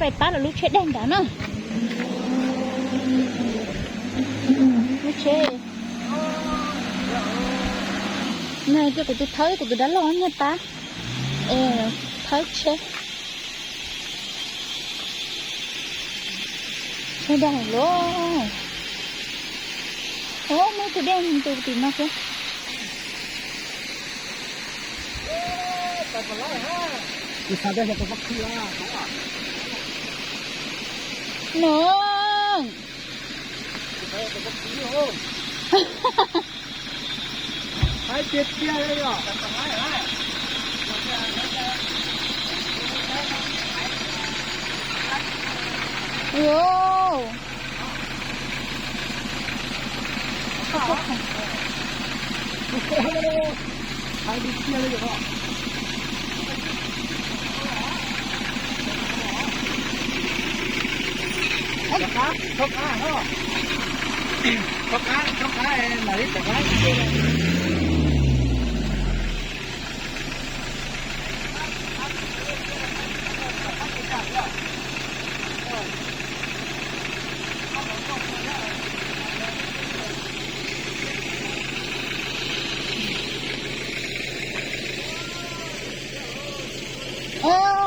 Pais pab lawv lub tsheb dej nrad na. Lub tsheb. Nws hais tias kuv tus thawb, kuv tus dab laug nyiag pab es thawb tsheb. Tsheb dej lawm. Ub, muaj ib tug dej ntu tim no thiab. Nws. Yo.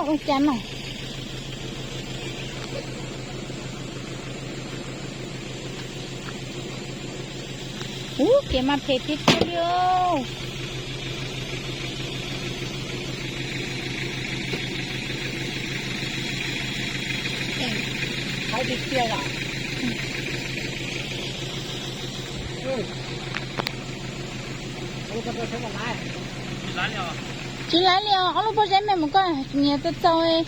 Ua cas no. Ub, kev mas phem tiag tiag li os. Tsis laib li os, ob lub pob zeb me mus koj nyias tau txaus.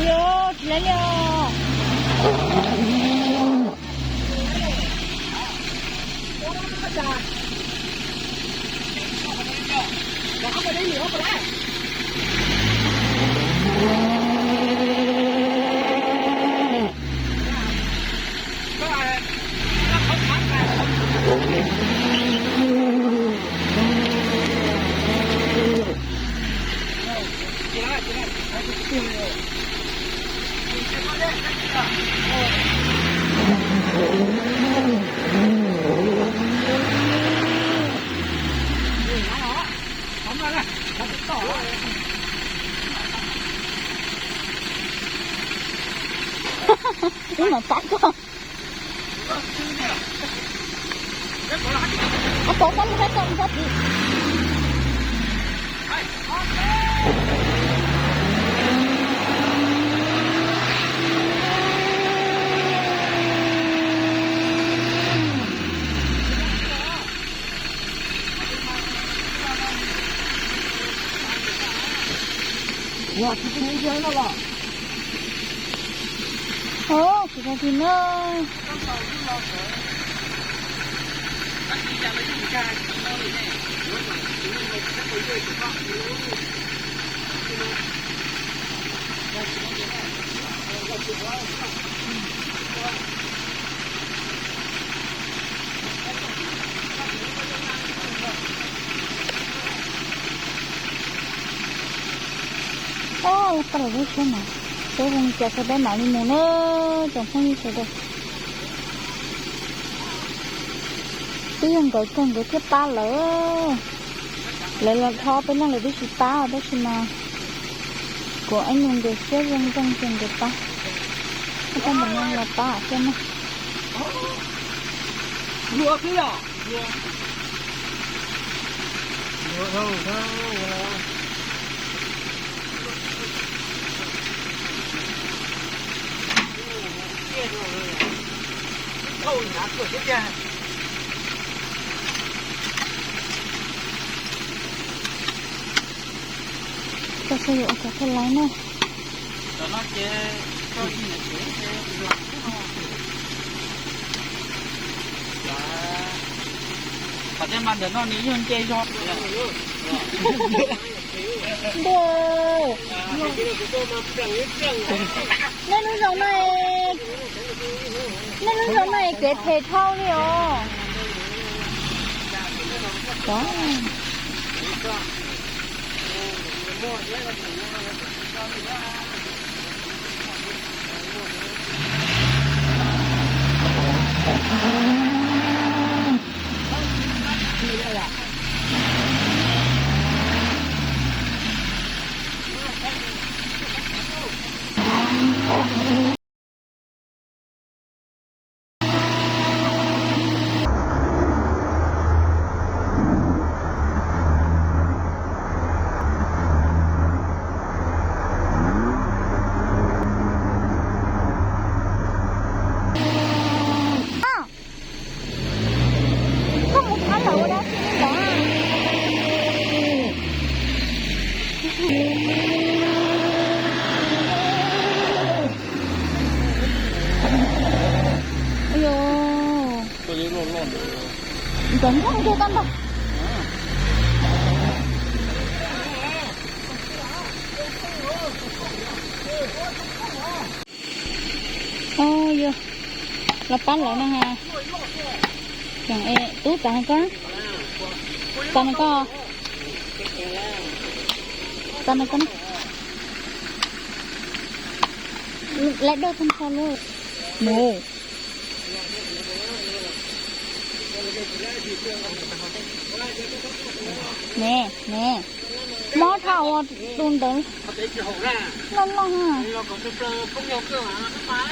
Yo, tsis laib li os. Ib mam pab koj. Ab, pov xab mus saib koj mus sab tid. Ua, tsis pub nyob no los. Ov, kuv tau tig no. Ov, tau lawm lub tsheb no. Peb zoo li cas txog peb mam li mus na, tsoom phooj ywg sawv daws. Twb yog nkawd kawg nkawd thiaj pab lawm. Lawv los dhau peb leej lawv twb tsis pab, tab sis mas kuv ib nus nkawd siab zoo zoo ces nkawd pab. Tab tom ntawm no los pab thiab na. Koj xav yuav ua cov koj laiv na. Qhov no ces, qhov tej mas ntawm no nws yog nce zog. Ntuj, nej lub zos no, nej lub zos no es kev phem dhau li os. Koj mus thab lawv ua dab tsi li ntawd? Ncov nplooj ntuj tag npaum. Yog los pab lawv no ha. Tub, txav no koj, txav no koj, lawv daj tag nrho lub mus. Ne, ne, mob dhau ua tus ntawd loj loj.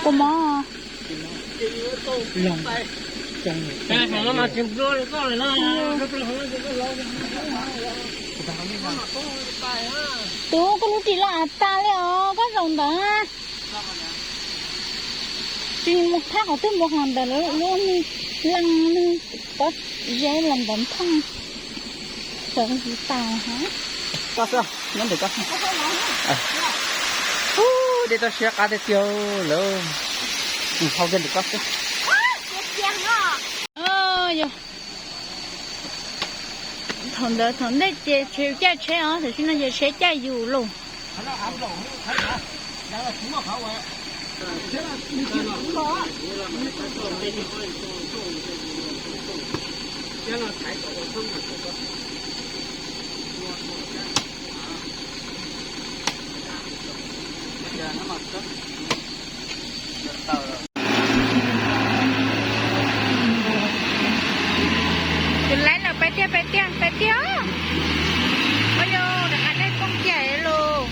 Kua mob. Tus koj lub ris loj av tas li os, koj zaum ntawd. Tsis mus thab qhov twg, mus qhov ntawd lub niag leej niag pob zeb los ntawd thooj. Sawv ntsis tas ha. Koj xwb, nyob ntawm koj. Ub, dej toj siab qab tiag tiag lawm. Hau kiag ntawm koj xwb. Yog thaum ntawd thaum ntej ces tsis caij tsheb os, tam sim no ces tsheb caij yus lauj. Ces laiv lawm, pais tiag, pais tiag, pais tiag. Ua yog rov qab dej poob kiag lauj.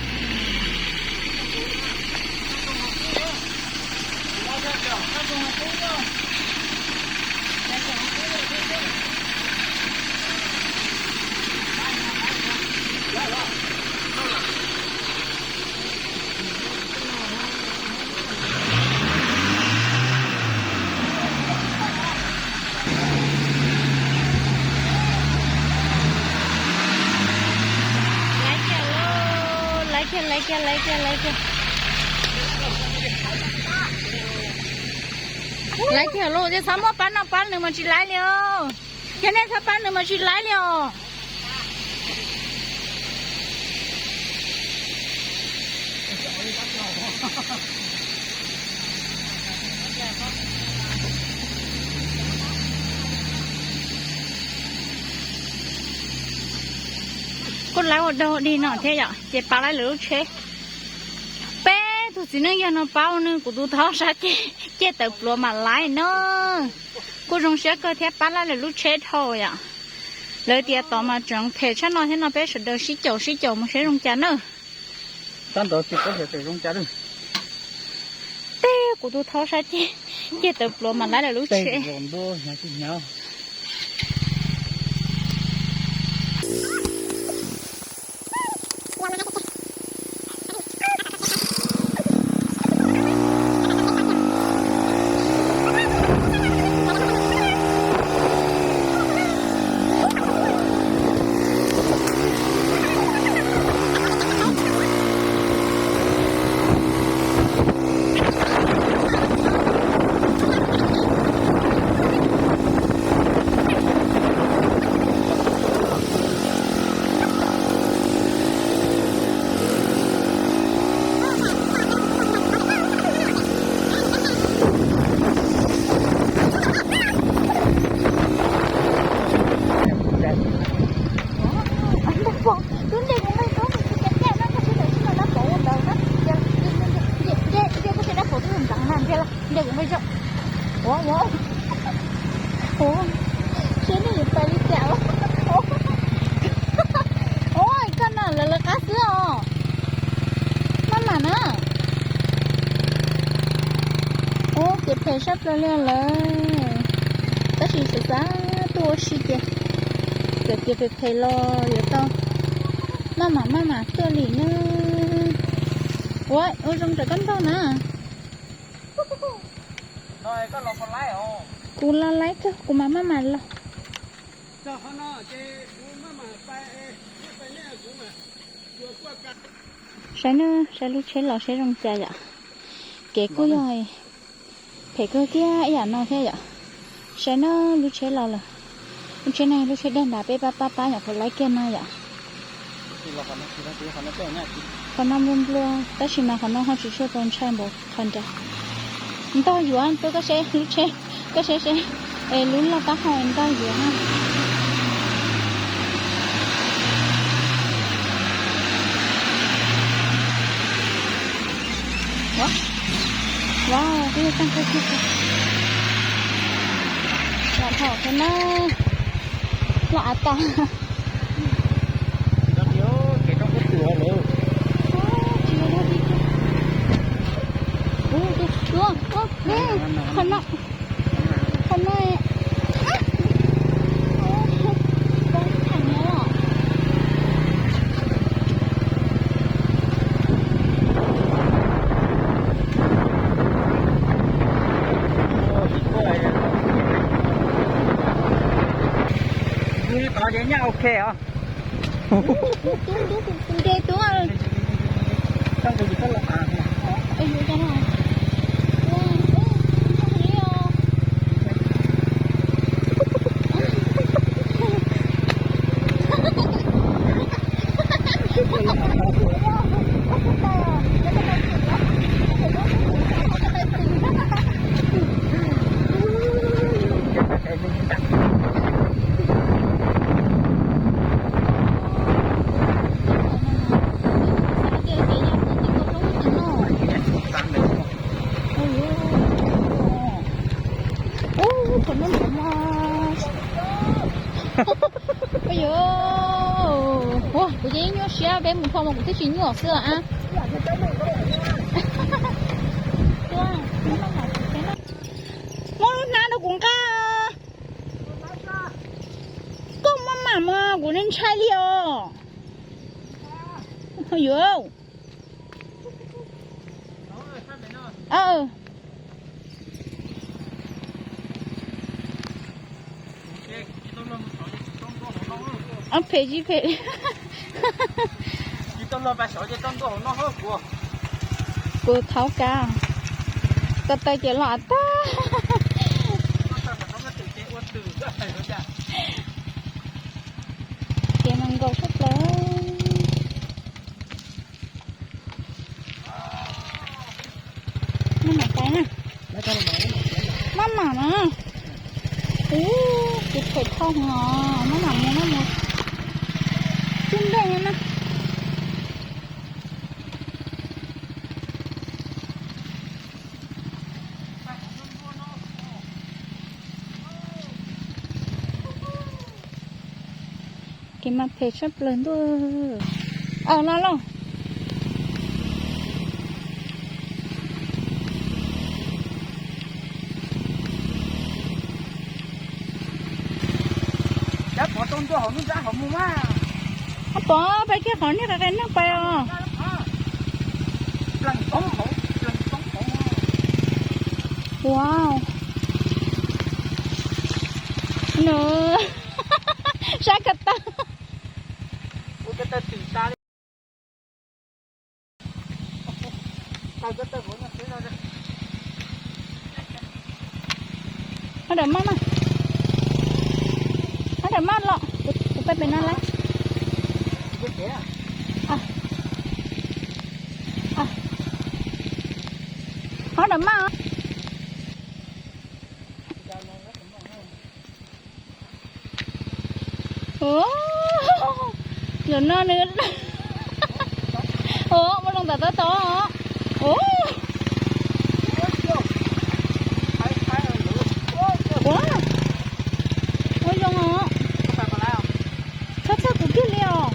Laiv kiag lauj, laiv kiag, laiv kiag, laiv kiag, laiv kiag. Laiv kiag lauj, ces txhob muab pab no pab nws mas tsis laiv li os. Yog nej txhob pab nws mas tsis laiv li os. Kuj laiv ua dog dig no thiab yom, ces pab laiv lawv lub tsheb. Peb tug txiv neej yog no pab ua nws, kuv tus thaub sab ceg, ceg tawv pluav mam laiv no. Kuj zoo siab kawg thiab pab laiv lawv lub tsheb dhau yom. Lawv tias tod mas tseem phem tshaj no thiab no, peb sawv daws sib caum sib caum mus seb zoo cas na. Tab ntawd tsis paub xyov tseem zoo cas lawm. Teb kuv tus thaub sab ceg, ceg tawv pluav mam laiv lawv lub tsheb. Phem sab plaws li lawm, tab sis xav xav tuaj ua si tias, txawm tias phem phem los yuav tau maj mam maj mam tuaj li na. Ua, ua zoo rau koj nrog na. Kuv los laib kawg, kuv mam maj mam los. Saib na, saib lub tsheb los saib zoo cas yom. Kev kuj yog phem kawg kiag ib yam no thiab yom. Saib na, lub tsheb los lawm. Lub tsheb no lub tsheb daig nrad peb pab pab pab nyuam qhuav laib kiag no yom. Qhov no nplua nplua tab sis mas qhov no ho tsis tshua tau ntshai npaum qhov nrad. Ntog yuav tuaj, koj seb lub tsheb, koj seb seb, es lub loj taub hau ntog yuav na. Wow, kuj yog tag kawg kiag. Los thaum qhov no, los av tas. Qhov no, qhov no, poob thaj no. Tod ces nyaj ok os. Nce tuaj. Ub, qhov no ntawm no. Ua, kuv ces yeej nyuaj siab, peb mus dhau mas kuv twb tsis nyuaj xwb a. Muab lub hnab rau kuv nqa. Koj maj mam mas kuv ntshai li os. Yuav. Phem tsis phem. Kuv thaub kav, ko taw ces los av tag. Ces mas nkaus sab plaws. Maj mam tais na. Maj mam na. Ub, kuv phem dhau no, maj mam mus na, mus tib npej na. Kev mas phem sab plaws ntuj. Aws, los lauj. Pov pais kiag qhov niag qe qe neeg pais os. Wow. Nws sab ko taw. Ho dam maj na. Ho dam maj los, kuv pab pem no lawm. Ho dam maj. Ua, zaum no nws, ua, muaj zoo tam tab tom. Ua, ua, ua zoo os. Txhob txhawj kuv kiag li os.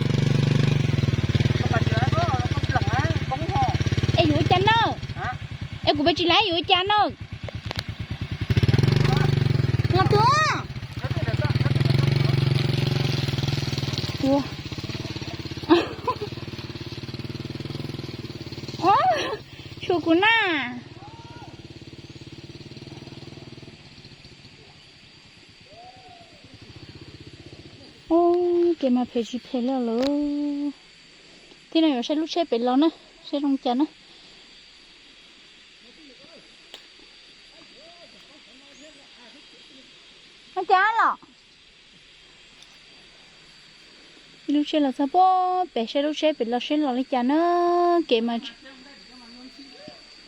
Es yuav ua cas na? Es kuv pab tsis laib yuav ua cas na? Ua, tshua kuv na. Ub, kev mas phem tsis phem li lawm. Tib no yuav saib lub tsheb pem los na, saib zoo cas na. Ua cas los? Ib lub tsheb los txog puag pem, saib lub tsheb pem los seb los li cas na. Kev mas,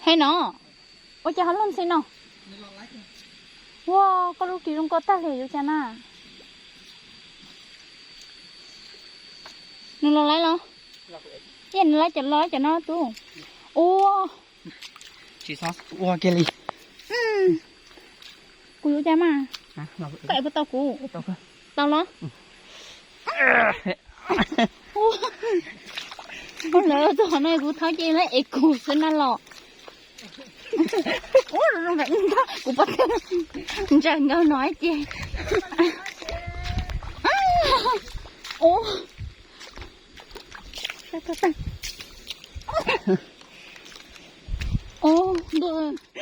hais no, ua cas ho luag ntxhi no? Ua, koj lub ris zoo nkauj tag li, yuav cas na? Nws los lawm los? Yog nws lawv cov los cov no tub. Ua, tsis txhob ua kiag li. Kuv yuav cas mas? Koj ev puas tau kuv? Tau los? Ua, lawv txog qhov no kuv thov cia lawv ev kuv xwb na los. Ua, kuv pom ntsaws nkaus no ces. Ua, ua, ntuj.